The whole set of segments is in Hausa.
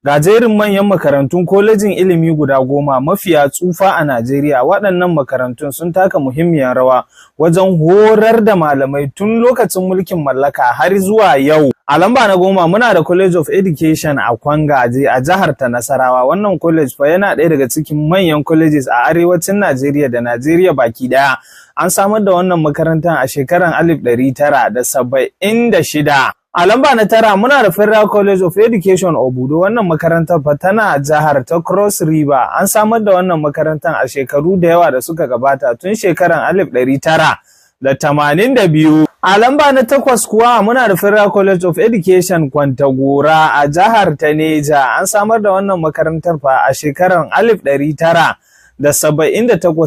Ga jerin manyan makarantun kwalejin ilimi guda 10 mafiya tsufa a Najeriya. Waɗannan makarantun sun taka muhimmiyar rawa wajen horar da malamai tun lokacin mulkin mallaka har zuwa yau. A lamba na 10 muna da College of Education a Kwangaje a jihar ta Nasarawa. Wannan college fa yana ɗaya daga cikin manyan colleges a arewacin Najeriya da Najeriya baki ɗaya. An samar da wannan makarantar a shekarar 1976. A lamba na 9 muna da Federal College of Education Obudu. Wannan makarantar fa tana jihar ta Cross River. An samar da wannan makarantar a shekaru da yawa da suka gabata, tun shekarar 1982. A lamba na 8 kuwa muna da Federal College of Education Kwantagora a jihar ta Neja. An samar da wannan makarantar fa a shekarar 1978.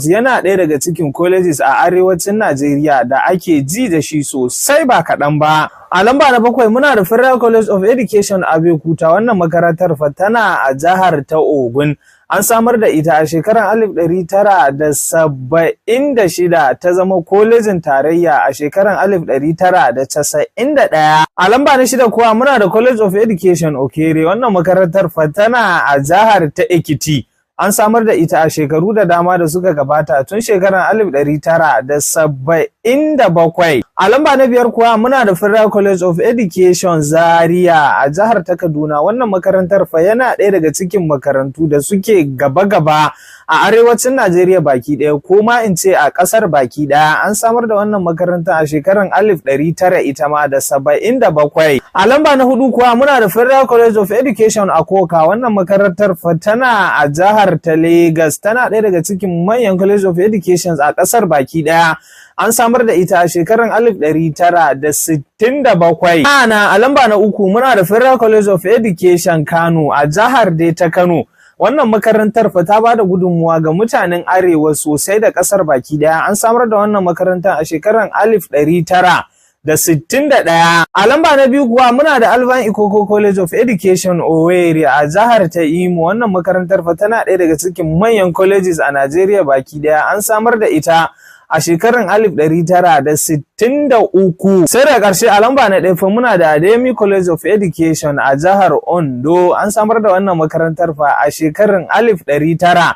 Yana ɗaya daga cikin colleges a arewacin Najeriya da ake ji da shi sosai ba kaɗan ba. A lamba na 7 muna da Federal College of Education Abeokuta. Wannan makarantar fa tana a jihar ta Ogun. An samar da ita a shekarar 1976, ta zama kolejin tarayya a shekarar 1991. A lamba na 6 kuwa muna da College of Education Okere. Wannan makarantar fa tana a jihar ta Ekiti. An samar da ita a shekaru da dama da suka gabata, tun shekarar 1977. A lamba na 5 kuwa muna da Federal College of Education Zaria a jihar ta Kaduna. Wannan makarantar fa yana ɗaya daga cikin makarantu da suke gaba-gaba a arewacin Najeriya baki ɗaya, ko ma in ce a ƙasar baki ɗaya. An samar da wannan makaranta a shekarar 1900 ita ma da 77. A lamba na 4 kuwa muna da Federal College of Education Akoka. Wannan makarantar fa tana a jihar ta Lagos. Tana ɗaya daga cikin manyan College of Education a ƙasar baki ɗaya. An samar da ita a shekarar 1967. Ana a lamba na 3 muna da Federal College of Education Kano a jihar dai ta Kano. Wannan makarantar fa ta bada gudunmuwa ga mutanen arewa sosai da ƙasar baki ɗaya. An samar da wannan makarantar a shekarar 1961. A lamba na 2 kuwa muna da Alvan Ikoku College of Education Owerri a jihar ta Imo. Wannan makarantar fa tana ɗaya daga cikin manyan colleges a Najeriya baki ɗaya. An samar da ita a shekarar 1963. Sai da ƙarshe, a lamba na 1 fa muna da Adeyemi College of Education a jihar Ondo. An samar da wannan makarantar fa a shekarar 1963.